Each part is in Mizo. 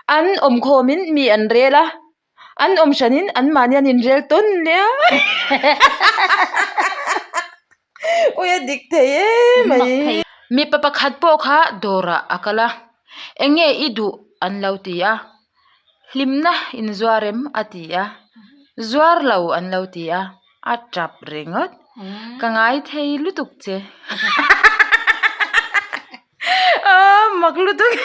An awmkhawmin mi an rel a, an awm hranin anmahni an inrel tawn nia. Ui a dik thei em mai. Mipa pakhat pawh kha dawrah a kal a, eng nge i duh an lo ti a, hlimna inzuar em a ti a, zuar lo an lo ti a, a tap ringawt. Ka ngai thei lutuk che. Aaa mak lutuk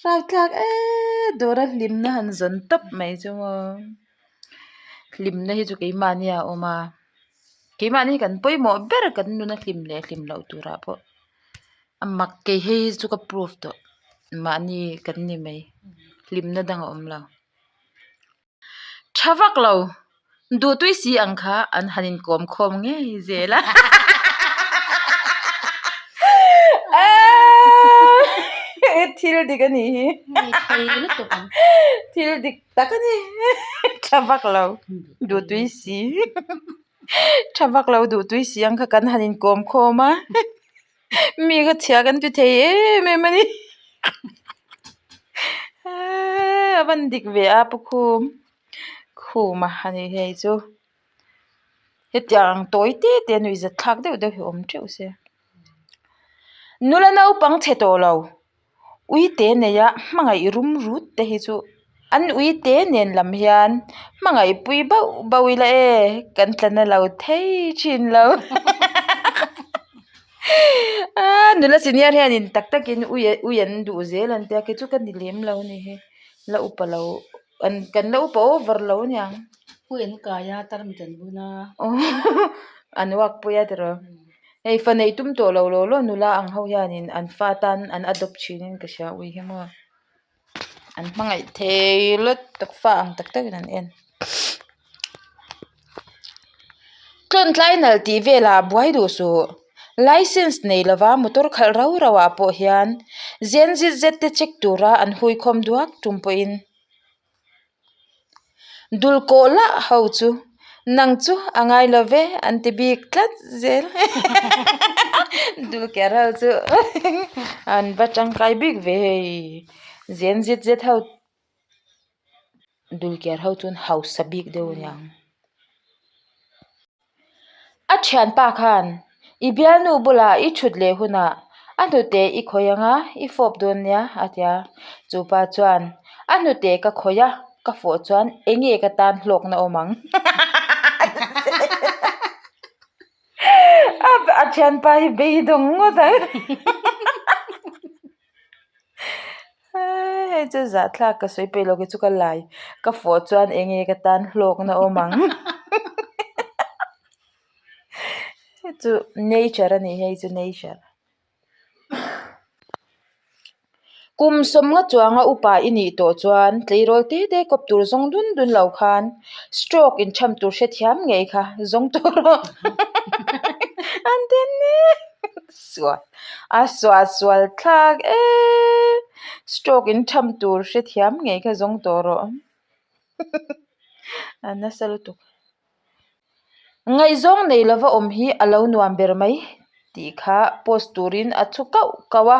Ralthlak eee dawra hlimna han zawn tawp mai chu maw hlimna hi chu keimahni a awm a keimahni kan pawimawh ber kan nuna hlim leh hlim loh turah pawh a mak kei hei hi chu ka proof tawh mahni kan ni mai hlimna dang a awm lo. Tha vak lo, duhtui si ang kha an han inkawm khawm ngei zel a. Thil dik a nih hi. Thil dik tak a ni. Tha vak lo, duhtui si. Tha vak lo, duhtui si ang kha kan han inkawm khawm a. Mi ka chhia kan ti thei em em a ni a van dik ve a pu khum khum a ani hei chu hetiang ang tawi te te a nuihzat thlak deuh deuh hi a awm teuh sia nula naupang chhe tawh lo. Uite neia hmangaih rum rut te hi chu an uite nen lam hian hmangaih pui bauh bauh ila e kan tla na lo thei thin lo aaa nula senior hianin tak takin ui ui an duh zel an tia kei chu ka ni lem lo a ni hi la upa lo an kan la upa over lo aniang. Ui an kai a tarmit an bun a. An uak pui a tiraw. Hei fa neih tum tawh lo law law nula ang ho hianin an fa tan an adopt thinin ka hria ui hi maw an hmangaih thei lutuk fa ang tak takin an en. Tlawn tlai nalh tih velah buai duh suh license nei lova motor khalh rau rau ah pawh hian zen zit zet te check tura an hui khawm duak tum pawhin. Dul kawh lah ho chu nang chu a ngai lo ve an ti bik tlat zel dul ker ho chu an va tangkai bik ve hei zen zit zet ho dul ker ho chuan hausa bik deuh a niang. A thianpa khan i bialnu bulah i thut leh hunah a hnute i khawih ang a, i fawp dawn nia a ti a. Chu pa chuan a hnute ka khawih a, ka fawh chuan eng nge ka tan hlawkna awm ang? A thianpa hi beidawng ngawt ang. Hei chu zahthlak ka sawi peih lo kei chu ka lai ka fawh chuan eng nge ka tan hlawkna awm ang hei chu nature a ni hei chu nature kum sawmnga chuanga upa i nih tawh chuan tleirawl te te kawp tur zawng dun dun lo khan stroke inchham tur hrethiam ngei kha zawng tawh rawh an ti nia. Sual a suah sual thlak eee stroke in tham tur hrethiam ngei kha zawng tawh rawh a nasa lutuk ngaihzawng nei lova awm hi a lo nuam ber mai tih kha post turin a chhu kauh kauh a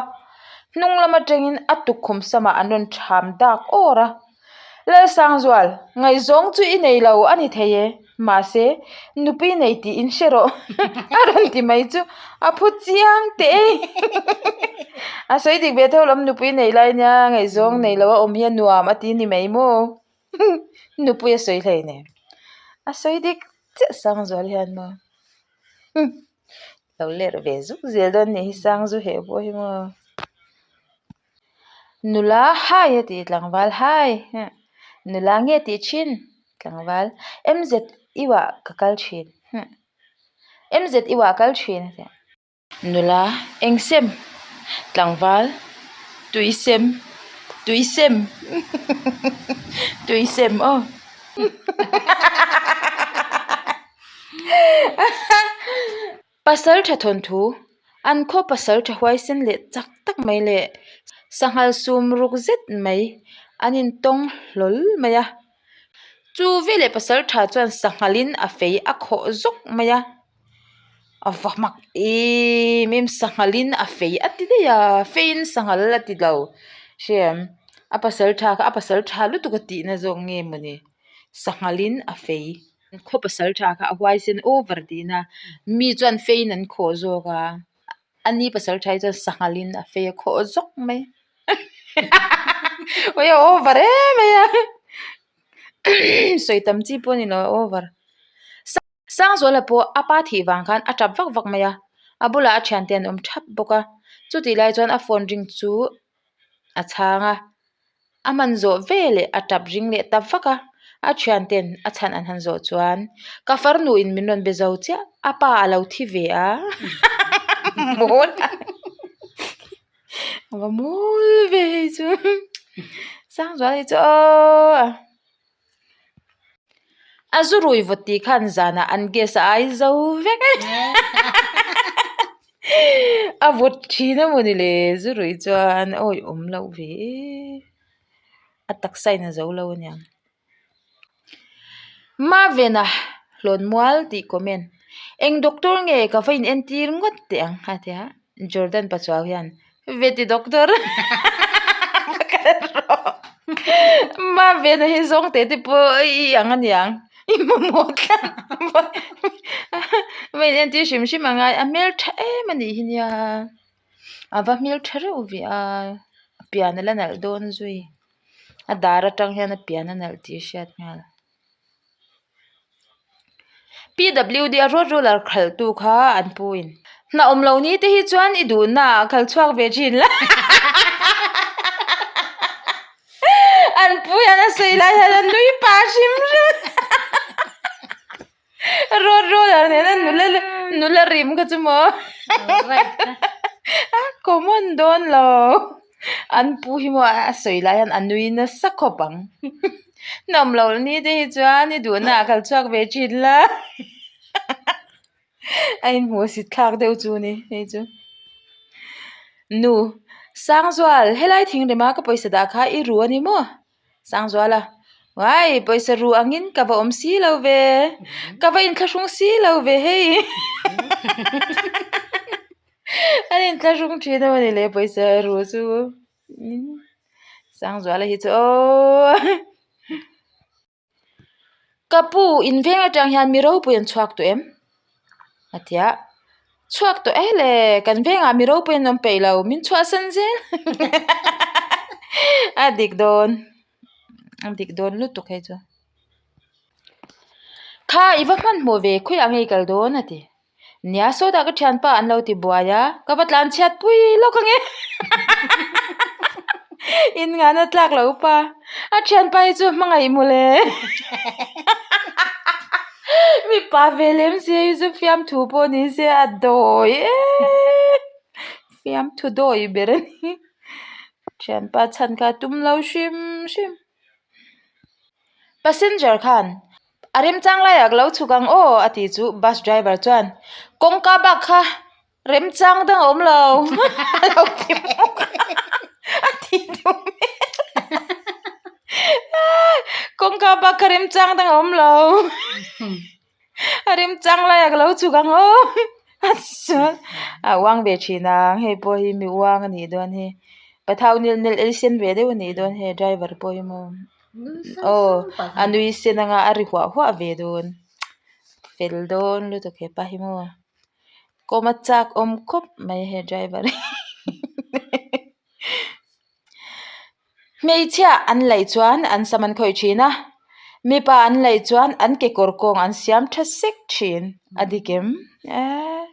hnung lam atangin a tukkhum samah an rawn tham dak awr a. Lalsangzual, ngaihzawng chu i nei lo a ni thei e, mahse, nupui nei tih in hre rawh a rawn ti mai chu a phu chiang teh e. A sawi dik ve tho lawm nupui nei lai nia ngaihzawng nei lo a awm hi a nuam a ti ni mai maw nupui a sawi hlei nen a sawi dik chiah Sangzual hian maw lo lerh ve zuk zel dawn nih hi Sangzu heh pawh hi maw. Nula hai a ti tlangval hai nula nge tih thin tlangval M_Z U ah ka kal thin M_Z U ah kal thin a ti nula eng sem tlangval tui sem tui sem tui sem aw. Pasal tha thawnthu, an khaw pasal tha huaisen leh chak tak mai leh sanghal sum ruk zet mai an intawng hlawl mai a. Chu veleh pasal tha chuan sanghalin a fei a khawh zawk mai a, a va mak em em sanghalin a fei a ti daih a, feiin sanghal a ti lo. Hriam, a pasal tha kha a pasal tha lutuk a tihna zawk nge mawni? Sanghalin a fei. Khaw pasal tha kha a huaisen over tihna. Mi chuan feiin an khawh zawk a, a ni pasal tha hi chuan sanghalin a fei a khawh zawk mai. Awii a over em mai a, sawi tam chi pawh a ni lo a over. Sangzuala pawh a pa thih vang khan a tap vak vak mai a, a bulah a thiante an awm thap bawk a, chutih lai chuan a phone ring chu a chhang a, a hman zawh ve leh a tap ring leh ta vak a, a thianten a chhan an han zawh chuan ka farnu in min rawn be zo chiah, a pa a lo thi ve a mawl a va mawl ve hei chu Sangzuala hi chu aww. A zu rui vawt tih khan zanah an gas a ai zo vek a a vawt thin a mawni le zu rui chuan a awih awm loh ve e a taksa in a zo lo aniang Mavena hlawn mual tih comment eng doctor nge ka va in entir ngawt teh ang a ti a Jordan Pachuau hian Veti doctor va kal rawh Mavena hi zawng teh te pawh i ang aniang i mamawh tlat va in entir hrim hrim a ngai a hmeltha em anih hi nia a va hmeltha reuh ve a a pian a la nalh dawn zui a dar atang hian a pian a nalh tih a hriat nghal. PWD a road roller khalh tu kha an pu in hna awm lo ni te hi chuan i duhna ah khal chhuak ve thin la an pu hian a sawi lai hian a nui pah hrim hrim road roller nena nula nula rim kha chu maw a common dawn lo. An pu hi maw a sawi lai hian a nui nasa khawp ang. Nawm loh ni te hi chuan i duhna ah kal chhuak ve thin la. A inhmuh sit thlak deuh chu ni hei chu. Nu, Sangzual, helai thingrema ka pawisa dah kha i ru a ni maw? Sangzuala, Uai, pawisa ru angin ka va awm si lo ve, ka va inthlahrung si lo ve hei. An inthlahrung thin a mawni le pawisa ru chu Sangzuala hi chu aww. Ka pu in veng atang hian mi ropui an chhuak tawh em? A ti a, chhuak tawh e le kan vengah mi ropui an awm peih lo min chhuahsan zel a dik dawn a dik dawn lutuk hei chu. Kha i va hmanhmawh ve khawiah nge i kal dawn a ti. Nia sawtah ka thianpa an lo ti buai a, ka va tlan chhiat pui lawk ange in ngahna tlak lo pa, a thianpa hi chu hmangaih mawle mipa ve lem si hei chu fiamthu pawh ni se a dawi em fiamthu dawi ber a ni thianpa chhan kha a tum lo hrim hrim passenger khan. A remchang laiah ka lo chhuk ang aw a ti chu bus driver chuan kawngka bak kha remchang dang a awm lo a lo ti bawk a a ti duh hmel kawngka bak kha remchang dang a awm lo a remchang laiah ka lo chhuk ang aw a chuan a uang ve thin ang hei pawh hi mi uang a nih dawn hi pathau nil nel elsen ve deuh a nih dawn hei driver pawh hi maw. Aw a nui sen anga a ri huah huah ve dawn fel dawn lutuk hepa hi maw kawm a chak awm khawp mai he driver hi hmeichhia an laih chuan an sam an khawih thin a mipa an laih chuan an kekawr kawng an siam tha sek thin a dik em eee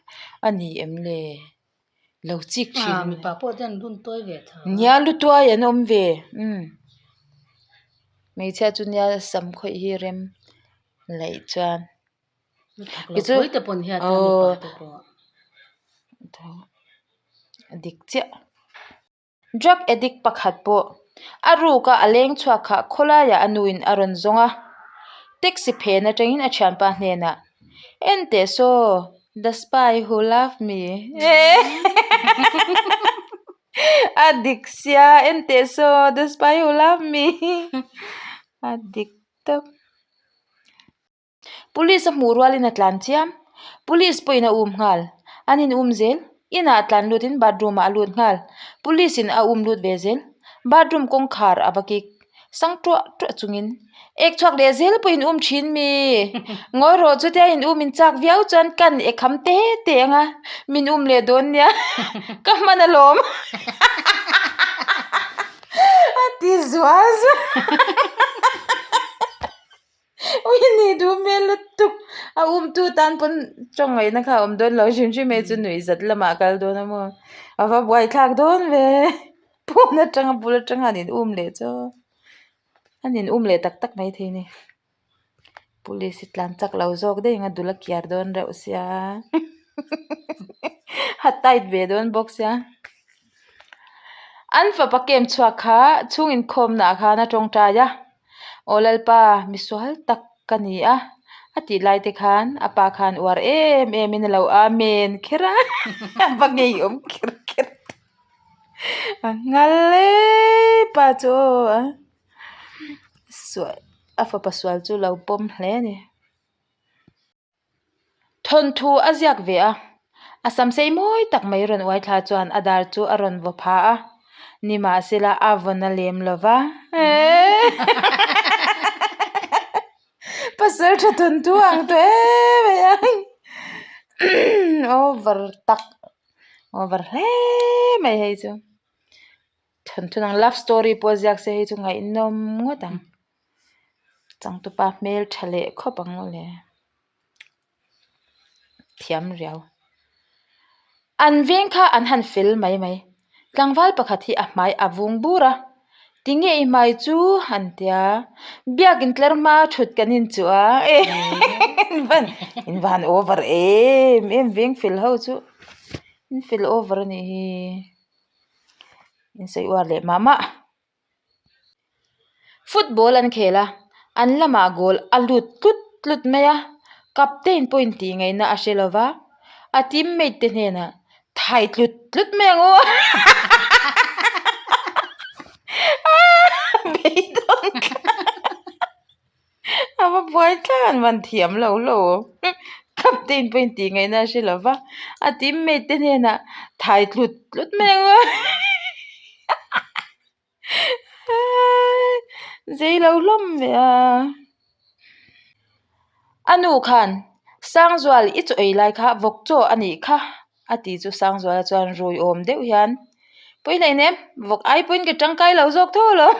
a ni em le. Lo chik thin. Ah mipa pawh te an lun tuai ve tho. Nia lu tuai an awm ve umm hmeichhia chu nia sam khawih hi rem laih chuan. Lu thak lo pui te pawn hian ta mipa te pawh. A dik chiah. Drug addict pakhat pawh a ruka a leng chhuak kha khawlaiah a nuin a rawn zawng a, taxi phen atangin a thianpa hnenah, En teh saw, the spy who loved me a dik sia, en teh saw, the spy who loved me a dik tawp. Police a hmuh rualin a tlan chiam. Police pawhin a um nghal. An in um zel. Inah a tlan lutin bathroom ah a lut nghal. Police in a um lut ve zel. Bathroom kawngkhar a va kik sang tuah tuah chungin ek chhuak leh zel pawh in um thin mi. Ngawi rawh chutia in um in chak viau chuan kan ek ham te te ang a, min um leh dawn nia ka hman alawm a ti zual zual. Ui ni duh hmel lutuk a umtu tan pawn tawng ngaihna kha a awm dawn lo hrim hrim e chu nuih zat lamah a kal dawn a maw a va buaithlak dawn ve pawn atanga bul atanga an in um leh chu an in um leh tak tak maithei a ni police hi tlan chak lo zawk daih ang a dul a kiar dawn reuh sia a tight ve dawn bawk sia an fapa camp chhuak kha chhung inkhawmna ah khan a tawngtai a. Aw Lalpa, misual tak ka ni a, a tih lai te khan a pa khan uar em em in a lo Amen kher a, a va ngeiawm kher kher ta. A nghal e pa chu aw a sual a fapa sual chu lo pawm hle a ni. Thawnthu a ziak ve a, a sam sei mawi tak mai rawn uai thla chuan a dar chu a rawn vaw pha a, nimahsela a vawn a lem lo va. Pasal tha thawnthu ang tawh em mai a, over tak, over hle mai hei chu. Thawnthu dang love story pawh ziak se hei chu ngaihnawm ngawt ang. Changtupa hmel tha leh khawp ang le thiam riau. An veng kha an han fel mai mai. Tlangval pakhat hi a hmai a vung bur a, tinge i hmai chu an tia biakin tlar hma thut kan inchuh a in van over em em veng fel ho chu in fel over a nih hi in sawi uar leh mah mah. Football an khel a, an lamah goal a lut tlut tlut mai a, captain pawhin tih ngaihna a hre lo va, a teammate te hnenah thai tlut tlut mai ang aw beidawn a va buai thlak an van thiam lo lo captain pawhin tih ngaihna a hre lo va, a teammate te hnenah thai tlut tlut mai ang aw. Zei lo hlawm ve a. A nu khan Sangzual i chaw ei lai kha vawk chaw a nih kha a ti chu Sangzuala chuan rui awm deuh hian pawi hlein em vawk ai pawhin ka tangkai lo zawk tho alawm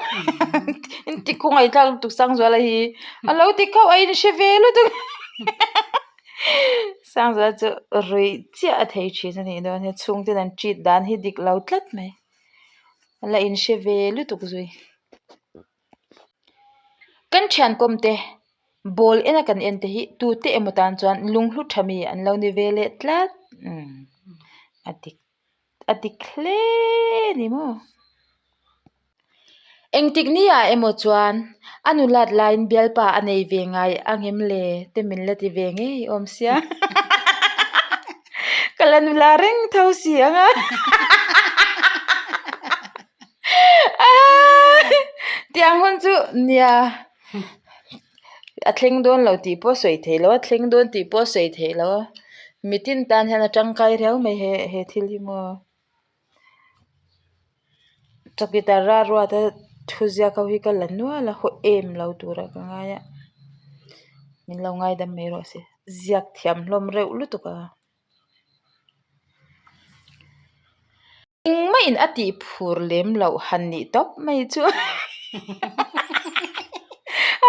in ti khawngaih thlak lutuk Sangzuala hi a lo ti khauh a inhre ve lutuk Sangzuala chu ruih chiah a thei thin a nih dawn hi chhungten an treat dan hi dik lo tlat mai. A la inhre ve lutuk zui. Kan thian kawm te ball ena kan en te hi tute emaw tan chuan lunghlu tha mi an lo ni ve leh tlat umm a dik a dik hle a ni maw. Engtik ni ah emaw chuan a nulat laiin bialpa a nei ve ngai angem le te min la ti ve ngei awm sia ka la nula reng tho si ang a tiang hun chu nia a thleng dawn lo tih pawh a sawi theih loh a thleng dawn tih pawh a sawi theih loh a mitin tan hian a tangkai riau mai he he thil hi maw. Chawkidar a ruata thu ziak ho hi ka la nual a haw em lo turah ka ngai a min lo ngaidam mai rawh se ziak thiam hlawm reuh lutuk a. Engmah in a tih phur lem loh han nih tawp mai chu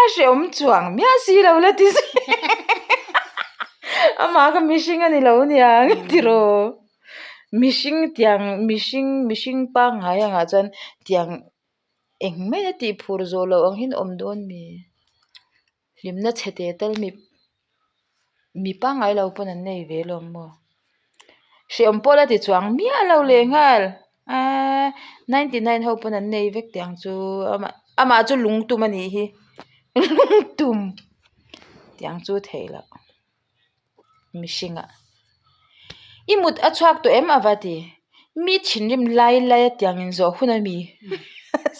a hrehawm chuang miah si lo la ti zui amah kha mihring a ni lo aniang tiraw. Mihring tiang mihring mihring pangngai angah chuan tiang eng mai a tih phur zawh loh ang hian a awm dawn mi hlimna chhe teh tal mi mi pangngai lo pawn an nei ve alawm maw hrehawm pawh la ti chuang miah lo leh nghal aaa 99 ho pawn an nei vek tiang chu amah amah chu lungtum a nih hi lungtum tiang chu theih loh. mihringah i mut a chhuak tawh em ava ti mi thinrim lai lai a tiang in zawh hun ami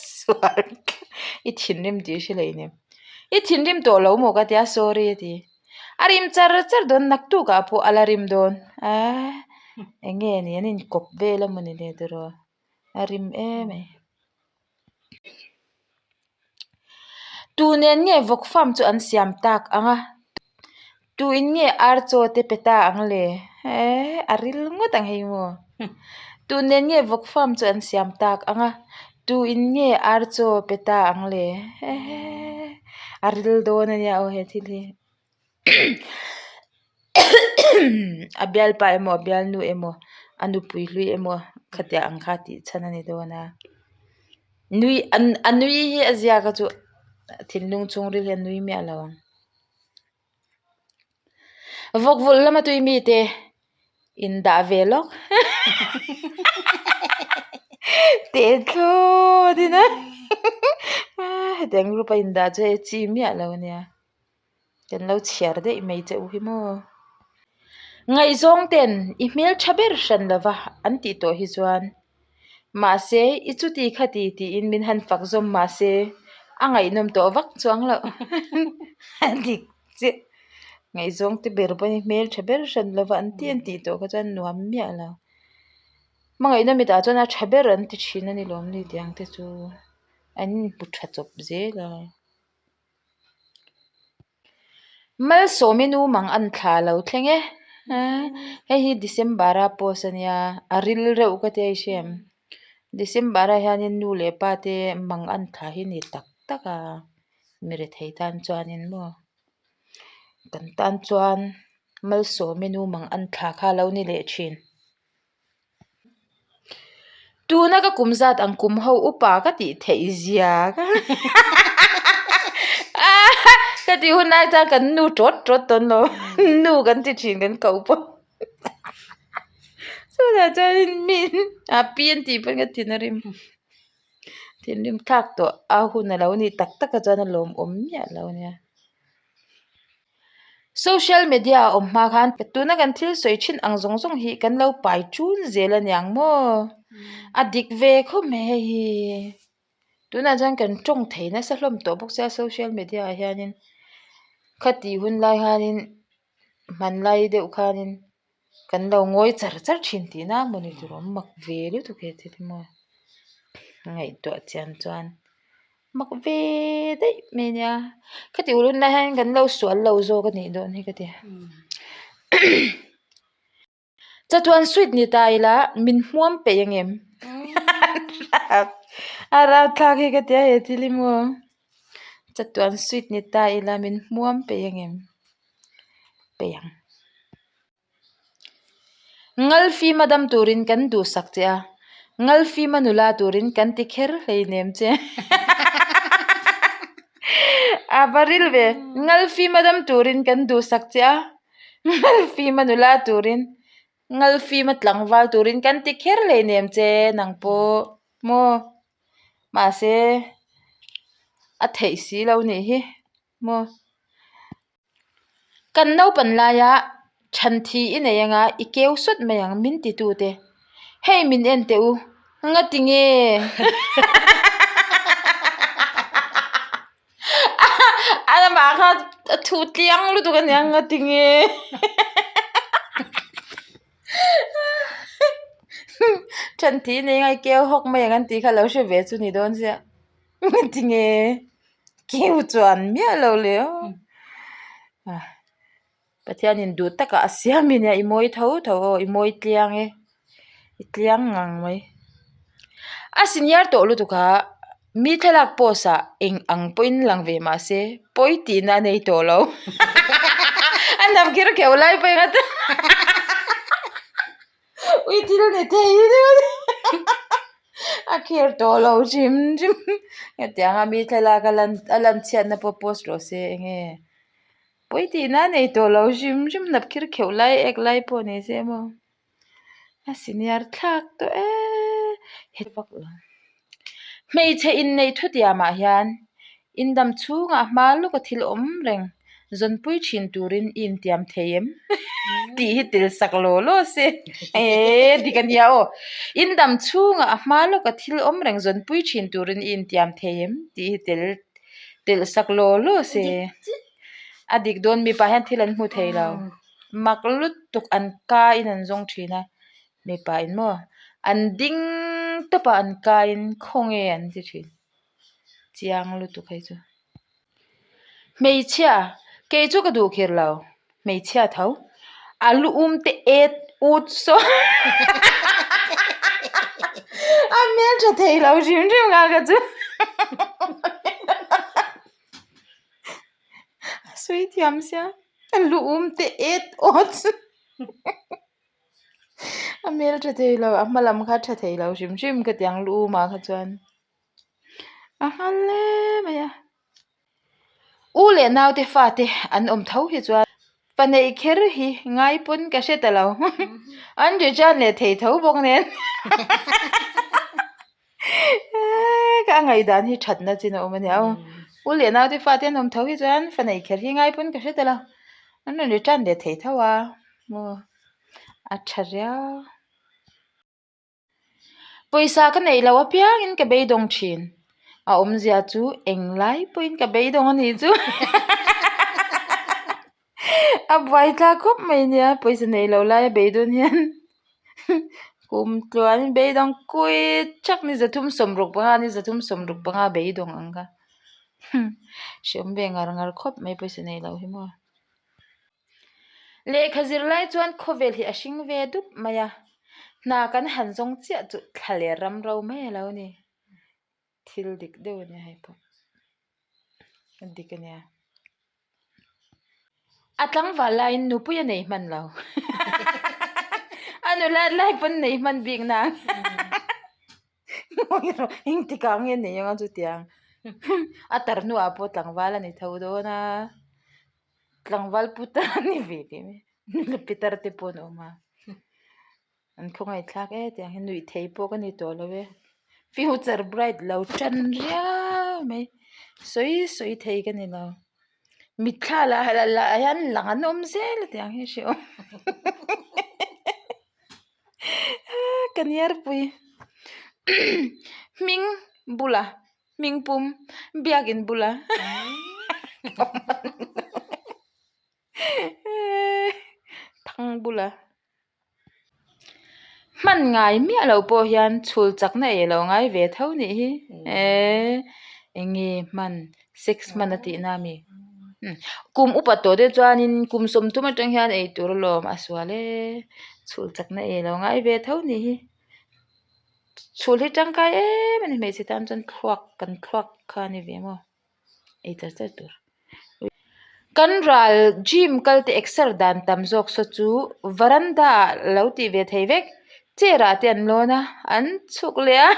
sual i thinrim tih hre leh inem i thinrim tawh lo maw ka tia sorry a ti a rim char char dawn naktuk ah pawh a la rim dawn aaa eng nge ni an inkawp vel a mawni le tiraw a rim em mai. Tu nen nge vawk farm chu an siam tak ang a? Tu in nge ar chaw te pe ta ang le? Eeh a ril ngawt ang hei maw? Tu nen nge vawk farm chu an siam tak ang a? Tu in nge ar chaw pe ta ang le? Eeh a ril dawn a nia aw he thil hi. A bialpa emaw a bialnu emaw a nupui hlui emaw khatiang ang kha tih chhan a ni dawn a nui a nui hi a ziak a chu thinlung chhungril hi a nui miah lo ang vawk vulh lama tui mite in dah ve lawk teh thlawt in a hetiang group a in dah chu hei chi miah lo a nia. Kan lo chhiar daih mai che u hi maw? Ngaihzawng ten i hmel tha ber hran lova an tih tawh hi chuan mahse i chuti khati tiin min han fak zawm mahse a ngaihnawm tawh vak chuang loh a dik chiah. Ngaihzawng te ber pawhin i hmel tha ber hran lova an tih an tih tawh kha chuan nuam miah lo. Hmangaihna mitah chuan a tha ber an ti thin a ni lawm ni tiang te chu an inhmu tha chawp zel a. Malsawmi nu mang an thla lo thleng e hei hi December a post a nia a ril reuh ka tia i hria em December ah hianin nu leh pa te mang an thla hi ni tak tak a mi rethei tan chuanin maw kan tan chuan Malsawmi nu mang an thla kha a lo ni leh thin. Tuna ka kum zat ang kum ho upa ka tih theih zia ka ka tih hun lai chuan kan nu tawt tawt dawn lo nu kan ti thin kan koh pawh chutah chuanin mi a pi an tih pawn ka thin a rim thinrim thlak tawh a hun a lo nih tak tak ah chuan a lawmawm miah lo ania. Social media a awm hma khan tuna kan thil sawi thin ang zawng zawng hi kan lo pai ṭun zel a niang maw? A dik ve khawp mai hei hi. Tunah chuan kan tawng thei nasa hlawm tawh bawk sia social media ah hianin khatih hun lai khanin hmanlai deuh khanin kan lo ngawi char char thin tihna mawni tur a awm mak ve lutuk he thil hi maw ngaihtuah chian chuan. Mak ve daih mai ania khati ulh hun lai hian kan lo sual lo zawk a nih dawn hi ka ti chatuan sweet ni ta ila min hmuam peih ang em a rapthlak hi ka tia he thil hi maw chatuan sweet ni ta ila min hmuam peih ang em peih ang. Ngalfima dam turin kan duhsak che a, Ngalfima nula turin kan ti kher hleinem che. A va ril ve. Ngalfima dam turin kan duhsak che a, Ngalfima nula turin, Ngalfima tlangval turin kan ti kher hleinem che nang pawh maw? Mahse a theih si lo nih hi maw? Kan naupan laia than thi i nei anga i keu sawt mai ang min ti tute. Hei min en teh u, ngati nge? A lamah kha a thu tliang lutuk a nia ngati nge? Than thi i nei anga i keu hawk mai ang an tih kha lo hre ve chu ni dawn sia ngati nge? Keu chuan miah lo le aw Pathianin duh takah a siam in i mawi tho tho aw i mawi tliang e i tliang ngang mai a senior tawh lutuk a mi thlalak post ah eng ang pawhin lang ve mah se pawi tihna a nei tawh lo a hnam kher kheuh lai pawh eng atan Ui thil ni thei a kher tawh lo hrim hrim hetiang a mi thlalak a lan a lan chhiatna pawh post rawh se enge pawi tihna a nei tawh lo hrim hrim hnap khir kheuh lai ek lai pawh ni se maw a senior thlak tawh eee vak lo hmeichhe inneih thutiam ah hian. In dam chhungah hma lawka thil awm reng zawnpui thin turin i intiam thei em? tih hi tel sak law law se eee dik a nia aw. In dam chhungah hma lawka thil awm reng zawnpui thin turin i intiam thei em? tih hi tel telh sak law law se a dik dawn mipa hian thil an hmu thei lo mak lutuk an ka in an zawng thin a mipa in maw an ding tawp a an ka in khawnge an ti thin. Chiang lutuk hei chu. Hmeichhia, kei chu ka duh khir lo. Hmeichhia tho. A lu um te et ut saw. A hmel tha thei lo hrim hrim kha ka chu. A sawi thiam sia. A lu um te et awt. A hmel tha thei lo, a hma lam kha tha thei lo hrim hrim ka ti ang lu um ah kha chuan. A nghal hle mai a. U leh naute fate an awm tho hi chuan fa neih kher hi ngai pawn ka hre ta lo. An ri tan leh thei tho bawk nen. Ka ngaihdan hi thatna chin a awm a nia aw. U leh naute fate an awm tho hi chuan fa neih kher hi ngai pawn ka hre ta lo. An rawn ri tan leh thei tho a maw a tha riau. Pawisa ka neih loh apiangin ka beidawng thin. A awmzia chu englai pawhin ka beidawng a nih chu. A buai thlak khawp mai nia pawisa neih loh laia beidawn hian kum tluanin beidawng kuit thak ni 365 ni 365 beidawng ang kha. Hreawm ve ngar ngar khawp mai pawisa neih loh hi maw. Lehkha zir lai chuan khawvel hi a hring ve dup mai a, hna kan han zawng chiah chu thla leh ram ro mai a lo ni. Thil dik deuh a nia hei pawh, a dik a nia. A tlangval laiin nupui a nei hman lo, a nulat lai pawn nei hman bik nang. Engtikah nge nei anga chutiang a tar hnuah pawh tlangval a ni tho dawn a. Tlangval putar a ni ve tih mai nula pitar te pawh an awm a an khawngaih thlak e tiang hian nuih thei pawh ka ni tawh lo e future bride lo tan riau mai sawi sawi thei ka ni lo mitthla lah lah hian lang an awm zel a tiang hi a hrehawm ka niarpui hming bula. Hming pum biakin bula thang bula hman ngai miah loh pawh hian chhul chakna ei lo ngai ve tho nih hi eee eng nge hman sex hman a tihna a mi kum upa tawh te chuanin kum 30 atang hian ei tur alawm a sual e chhul chakna ei lo ngai ve tho nih hi. Chhul hi tangkai em a ni hmeichhe tan chuan thluak kan thluak kha a ni ve maw ei char char tur. Kan ral gym kal te exer dan tam zawk saw chu varanda ah lo tih ve thei vek chair ah te an lawn a an chhuk leh a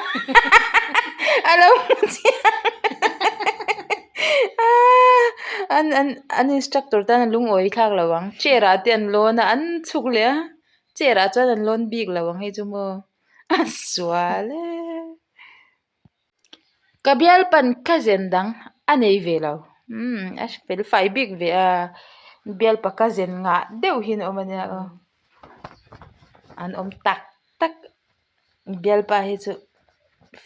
a lo hmu chiang an an an instructor tan a lungawi thlak lo ang chair ah te an lawn a an chhuk leh a chair ah chuan an lawn bik lo ang hei chu maw. A sual e. Ka bialpan ka zen dang a nei ve lo. Umm a fel fai bik ve a. Bialpa ka zen ngah deuh hi an awm a nia aw. An awm tak tak. Bialpa hi chu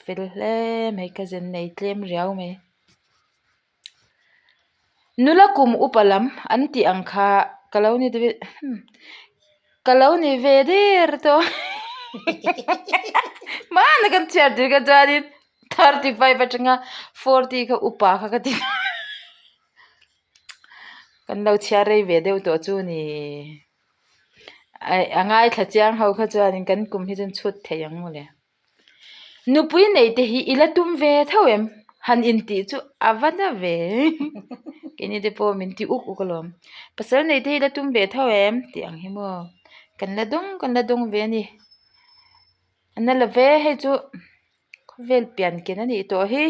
fel hle mai ka zen nei tlem riau mai. Nula kum upa lam an tih ang kha ka lo ni ve ka lo ni ve der tawh hmana kan chhiar tir kha chuanin 35 atanga 40 kha upa kha ka ti kan lo chhiar rei ve deuh tawh chu ni a ngaithla chiang ho kha chuanin kan kum hi chu an chhut thei ang mawle. Nupui nei te hi i la tum ve tho em? Han intih chu a va na ve. Keini te pawh min ti uk uk alawm. Pasal nei te hi i la tum ve tho em? Tih ang hi maw. Kan la dawng kan la dawng ve a ni. A na lo ve hei chu khawvel pian ken a nih tawh hi.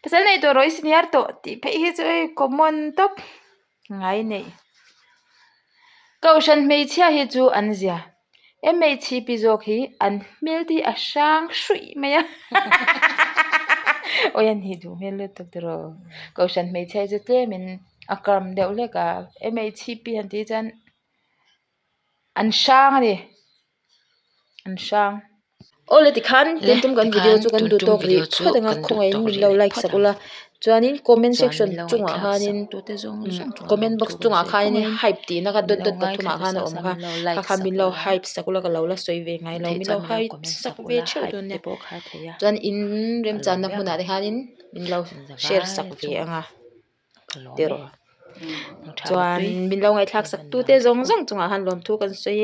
Pasal nei tawh rawh i senior tawh tih phei hi chu hei common tawp. Ngai neih. Kohhran hmeichhia hi chu an zia. MHCP zawk hi an hmel te hi a hrang hruih mai a. Awi an hih duh hmel lutuk tiraw. Kohhran hmeichhia hi chu tlemin a calm deuh hlek a. MHCP han tih hi chuan an hrang a ni. An hrang. Awle tikhan tun tum kan video chu kan duh tawk rih phawt anga khawngaihin min lo like sak ula chuanin comment section chungah khanin comment box chungah khanin hype tihna kha dot dot pathumah khan a awm kha kha kha min lo hype sak ula ka lo la sawi ve ngai lo min lo hype sak ve theuh dawn nia chuan in remchanna hmunah te khanin min lo share sak ve anga. Tiraw. Chuan min lo ngaihthlak sak tute zawng zawng chungah khan lawmthu kan sawi e.